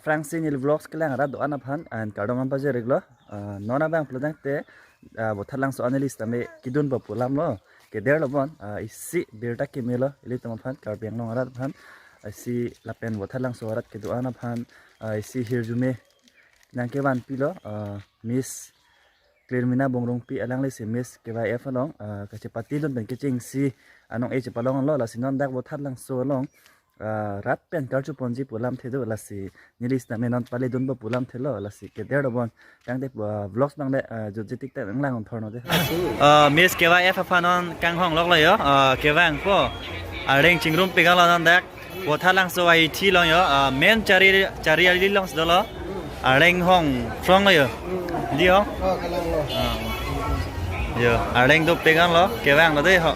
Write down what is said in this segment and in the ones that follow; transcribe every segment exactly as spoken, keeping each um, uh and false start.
Aphrangsi neli vlogs kelang arat do-an aphan, and kardom an pajir-iklo. Ah, non abang pulo tangte, ah, Vothatlangso anili sitame kedunpo pu alam lo. Keder lo bon, ah, isi birta kemelo, ilitum aphan, Karbi Anglong arat aphan, ah, isi lapen Vothatlangso arat kedo-an aphan, ah, isi hirjume nangkevanpilo, ah, Miss Clearmina Bongrungpi, alanglisi Miss K Y F along, ah, kachepatidun pen kechengsi anong-e chepalonglo, lasi non dak Vothatlangso along, ah, rat pen karchuponji pu alamthe do, lasi neli sitame non paledunpo pu alamthelo, lasi keder do bon. Tangte, ah, vlogs abang le, ah, jutji tik tak nanglang-ong thorno de. Ah, Miss K Y F aphan non kanghongloklo yo, ah, kevangpo. Areng chingrumpik-anlo non dak. Vothatlangso ahithi along yo, ah, main chari, chari ali alongsi dolo. Areng hong phronglo yo. Di hong? Oh, kalang lo. Ah. Yo, areng dopik-anlo, kevanglo de ho.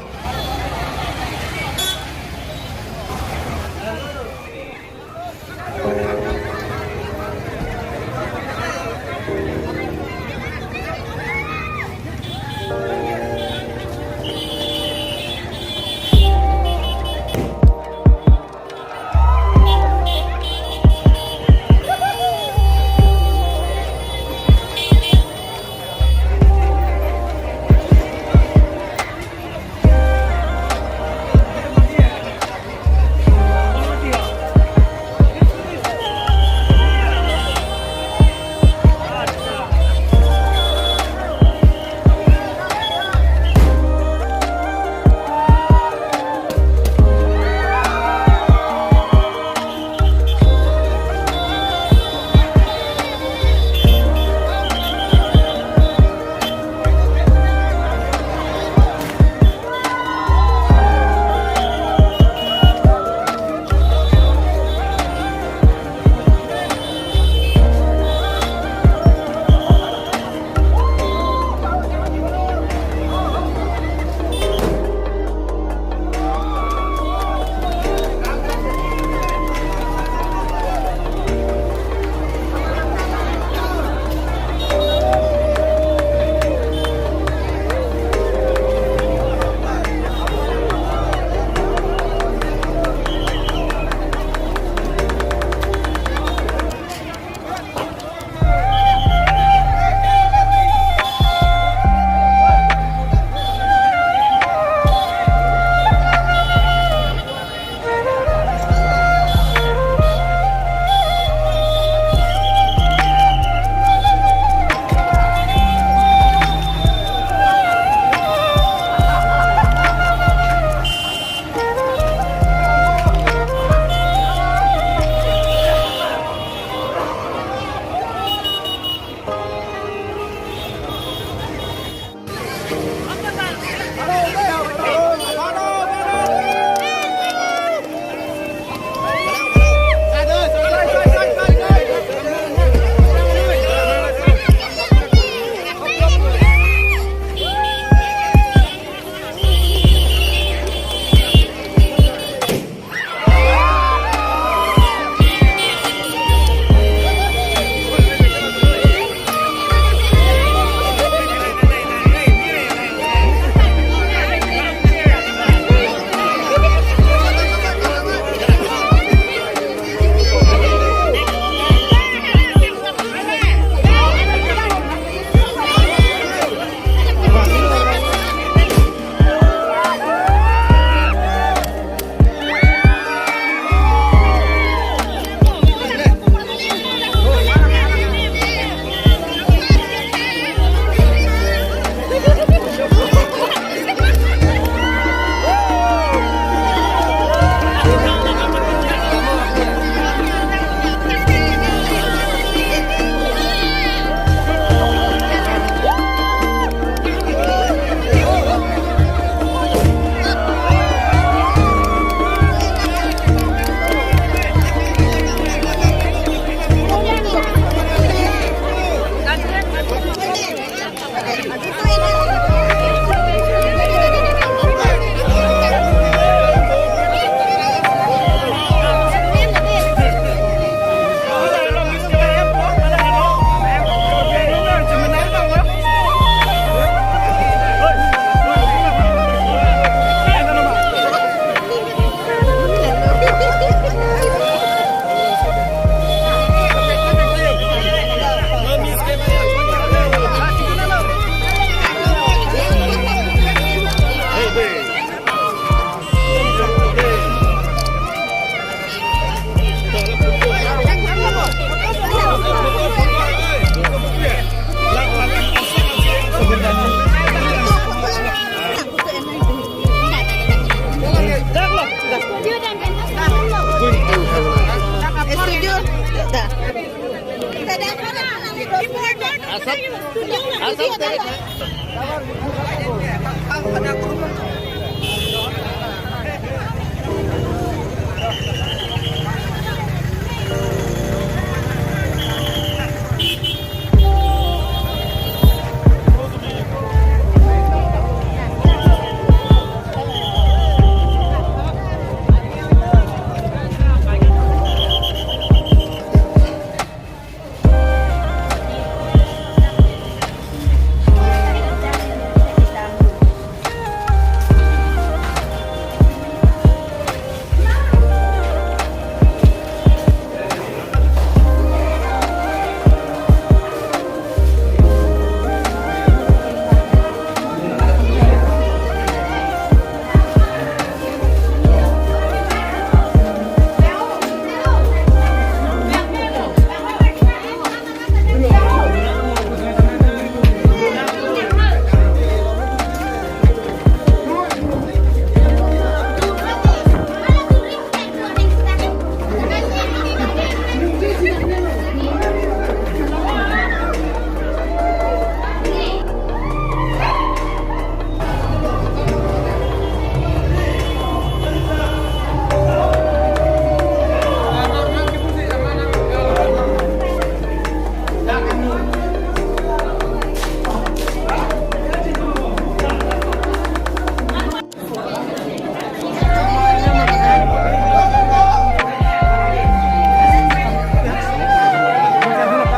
Asap, asap,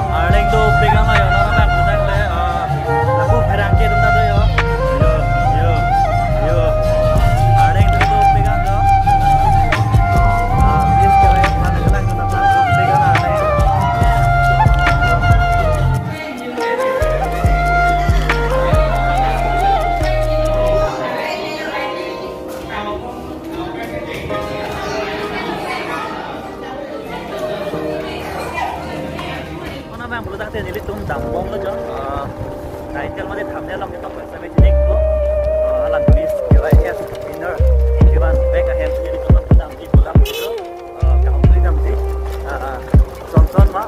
Arleng dopik an lo yo, non abang putang le, ah, lapu pherangke atum ta do yo. Yo, yo, yo. Arleng dopik an lo. Ah, Miss Kewai aphan kelang dun abang dopik an arleng. Mane abang pulo tangte nelitum dambom lo jo. Ah, title mate thumbnail along ketok pensi me chinik ko. Ah, la Miss Q I S winner. Ivan back ahem nelitum dam di pulang jo. Ah, kaum neli dam di. Ah, ah. Son son ma.